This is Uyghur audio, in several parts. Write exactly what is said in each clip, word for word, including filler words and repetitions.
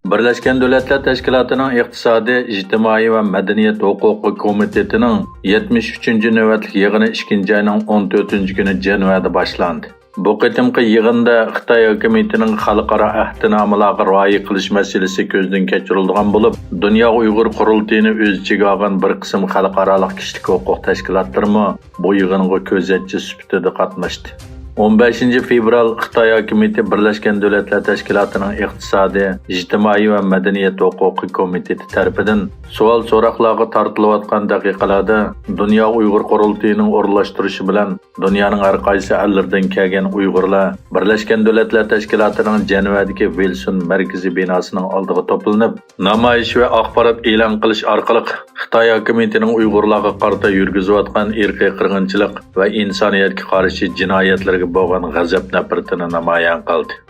بىرلەشكەن دۆلەتلەر تەشكىلاتىنىڭ ئىقتىسادىي، ئىجتىمائىي ۋە مەدەنىيەت ھوقۇقى كومىتېتىنىڭ يەتمىش ئۈچىنچى نۆۋەتلىك يىغىنى ئىككىنچى ئاينىڭ ئون تۆتىنچى كۈنى جەنۋەدە باشلاندى. بۇ قېتىمقى يىغىندا خىتاي ھۆكۈمىتىنىڭ خەلقئارا ئەھدىنامىلارغا رىئايە قىلىش مەسىلىسى كۆزدىن كەچۈرۈلىدىغان بولۇپ، دۇنيا ئۇيغۇر قۇرۇلتىيىنى ئۆز ئىچىگە ئالغان بىر قىسىم خەلقئارالىق كىشىلىك ھوقۇق تەشكىلاتلىرىمۇ بۇ يىغىنغا كۆزەتچى سۈپىتىدە قاتناشتى. ئون بەشىنچى فېۋرال خىتاي ھاكىمىيىتى بىرلەشكەن دۆلەتلەر تەشكىلاتىنىڭ ئىقتىسادىي، ئىجتىمائىي ۋە مەدەنىيەت ھوقۇقى كومىتېتى تەرىپىدىن سوئال-سوراقلارغا تارتىلىۋاتقان دەقىقىلەردە دۇنيا ئۇيغۇر قۇرۇلتىيىنىڭ ئورۇنلاشتۇرۇشى بىلەن دۇنيانىڭ ھەر قايسى ئەللىرىدىن كەلگەن ئۇيغۇرلار بىرلەشكەن دۆلەتلەر تەشكىلاتىنىڭ جەنۋەدىكى ۋىلسون مەركىزى بىناسىنىڭ ئالدىغا توپلىنىپ، نامايىش ۋە ئاخبارات ئېلان قىلىش ئارقىلىق خىتاي ھاكىمىيىتىنىڭ ئۇيغۇرلارغا قارىتا يۈرگۈزۈۋاتقان ئىرقىي قىرغىنچىلىق ۋە ئىنسانىيەتكە قارشى جىنايەتلىرىگە بولغان غەزەپ-نەپرىتىنى نامايان قىلدى.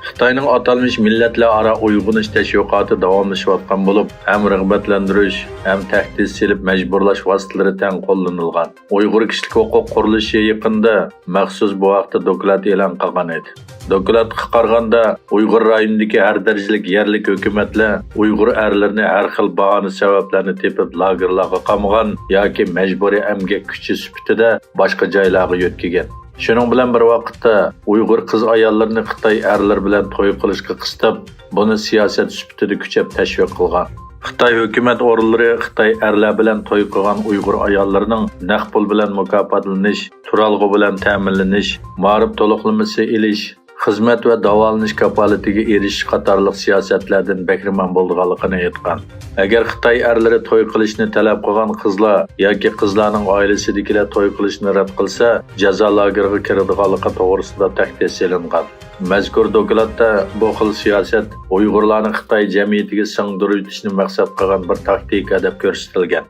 خىتاينىڭ ئاتالمىش مىللەتلەر ئارا ئويغىنىش تەشۋىقاتى داۋاملىشىۋاتقان بولۇپ، ھەم رىغبەتلەندۈرۈش، ھەم تەھدىت سېلىپ مەجبۇرلاش ۋاسىتىلىرى تەڭ قوللىنىلغان. ئۇيغۇر كىشىلىك ھوقۇق قۇرۇلۇشى يېقىندا مەخسۇس بۇ ھەقتە دوكلات ئېلان قىلغان ئىدى. دوكلاتقا قارىغاندا، ئۇيغۇر رايونىدىكى ھەر دەرىجىلىك يەرلىك ھۆكۈمەتلەر ئۇيغۇر ئەرلىرىنى ھەر خىل باھانە سەۋەبلەرنى تېپىپ لاگېرلارغا قامىغان ياكى مەجبۇرىي ئەمگەك كۈچى سۈپىتىدە باشقا جايلارغا يۆتكىگەن. شۇنىڭ بىلەن بىر ۋاقىتتا، ئۇيغۇر قىز-ئاياللىرىنى خىتاي ئەرلىرى بىلەن توي قىلىشقا قىستاپ، بۇنى سىياسەت سۈپىتىدە كۈچەپ تەشۋىق قىلغان. خىتاي ھۆكۈمەت ئورۇنلىرى خىتاي ئەرلەر بىلەن توي قىلغان ئۇيغۇر ئاياللىرىنىڭ نەق پۇل بىلەن مۇكاپاتلىنىش، تۇرالغۇ بىلەن تەمىنلىنىش، مائارىپ تولۇقلىمىسى ئېلىش، خىزمەت ۋە داۋالىنىش كاپالىتىگە ئېرىشىش قاتارلىق سىياسەتلەردىن بەھرىمەن بولىدىغانلىقىنى ئېيتقان. ئەگەر خىتاي ئەرلىرى توي قىلىشنى تەلەپ قىلغان قىزلار ياكى قىزلارنىڭ ئائىلىسىدىكىلەر توي قىلىشنى رەت قىلسا، جازا لاگېرىغا كىرىدىغانلىقى توغرىسىدا تەھدىت سېلىنغان. مەزكۇر دوكلاتتا بۇ خىل سىياسەت ئۇيغۇرلارنى خىتاي جەمئىيىتىگە سىڭدۈرۈۋېتىشنى مەقسەت قىلغان بىر تاكتىكا دەپ كۆرسىتىلگەن.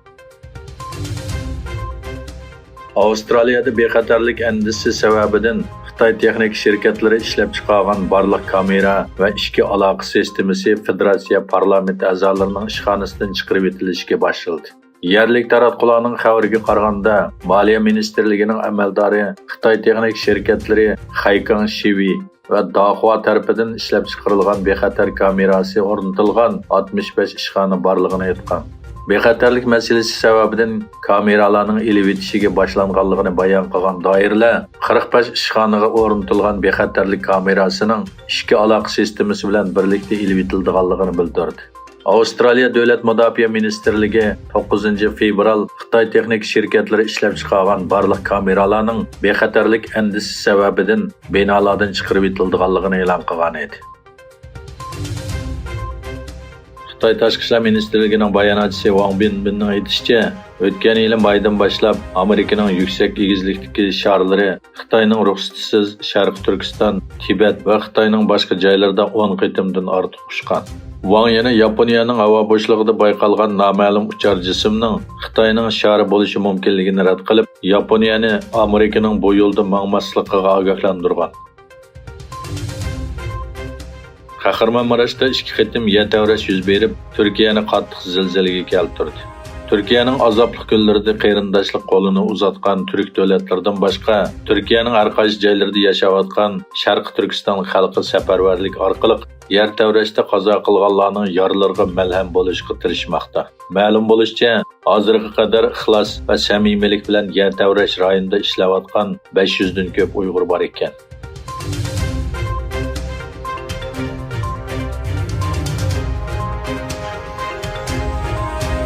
ئاۋسترالىيەدە بىخەتەرلىك ئەندىزىسى سەۋەبىدىن خىتاي تېخنىكا شىركەتلىرى ئىشلەپچىقارغان بارلىق كامېرا ۋە ئىچكى ئالاقە سىستېمىسى فېدېراتسىيە پارلامېنت ئەزالىرىنىڭ ئىشخانىسىدىن چىقىرىۋېتىلىشكە باشلىدى. يەرلىك تاراتقۇلارنىڭ خەۋىرىگە قارىغاندا، مالىيە مىنىستىرلىكىنىڭ ئەمەلدارى خىتاي تېخنىكا شىركەتلىرى خەيكاڭ شىۋېي ۋە داخۇا تەرىپىدىن ئىشلەپچىقىرىلغان بىخەتەر كامېراسى ئورنىتىلغان ئاتمىش بەش ئىشخانا بارلىقىنى ئېيتقان. بىخەتەرلىك مەسىلىسى سەۋەبىدىن كامېرالارنىڭ ئېلىۋېتىشىگە باشلانغانلىقىنى بايان قىلغان دائىرىلەر قىرىق بەش ئىشخانىغا ئورنىتىلغان بىخەتەرلىك كامېراسىنىڭ ئىچكى ئالاقە سىستېمىسى بىلەن بىرلىكتە ئېلىۋېتىلىدىغانلىقىنى بىلدۈردى. ئاۋسترالىيە دۆلەت مۇداپىئە مىنىستىرلىكى توققۇزىنچى فېۋرال خىتاي تېخنىكا شىركەتلىرى ئىشلەپچىقارغان بارلىق كامېرالارنىڭ بىخەتەرلىك ئەندىزىسى سەۋەبىدىن بىنالاردىن چىقىرىۋېتىلىدىغانلىقىنى ئېلان قىلغان ئىدى. خىتاي تاشقى ئىشلار مىنىستىرلىكىنىڭ باياناتچىسى ۋاڭ بىنبىننىڭ ئېيتىشىچە، ئۆتكەن يىلى مايدىن باشلاپ ئامېرىكىنىڭ يۈكسەك ئېگىزلىكتىكى شارلىرى خىتاينىڭ رۇخسىتىسىز شەرقىي تۈركىستان، تىبەت ۋە خىتاينىڭ باشقا جايلىرىدا ئون قېتىمدىن ئارتۇق ئۇچقان. ۋاڭ يەنە ياپونىيەنىڭ ھاۋا بوشلۇقىدا بايقالغان نامەلۇم ئۇچار جىسىمنىڭ خىتاينىڭ شارى بولۇشى مۇمكىنلىكىنى رەت قىلىپ، ياپونىيەنى ئامېرىكىنىڭ بۇ يولدا ماڭماسلىقىغا ئاگاھلاندۇرغان. قەھرىمانماراشتا ئىككى قېتىم يەر تەۋرەش يۈز بېرىپ، تۈركىيەنى قاتتىق زىلزىلىگە كەلتۈردى. تۈركىيەنىڭ ئازابلىق كۈنلىرىدە قېرىنداشلىق قولىنى ئۇزاتقان تۈرك دۆلەتلىرىدىن باشقا، تۈركىيەنىڭ ھەر قايسى جايلىرىدا ياشاۋاتقان شەرقىي تۈركىستان خەلقى سەپەرۋەرلىك ئارقىلىق يەر تەۋرەشتە قازا قىلغانلارنىڭ يارىلىرىغا مەلھەم بولۇشقا تىرىشماقتا. مەلۇم بولۇشىچە، ھازىرغا قەدەر ئىخلاس ۋە سەمىمىيلىك بىلەن يەر تەۋرەش رايونىدا ئىشلەۋاتقان بەش يۈزدىن كۆپ ئۇيغۇر بار ئىكەن.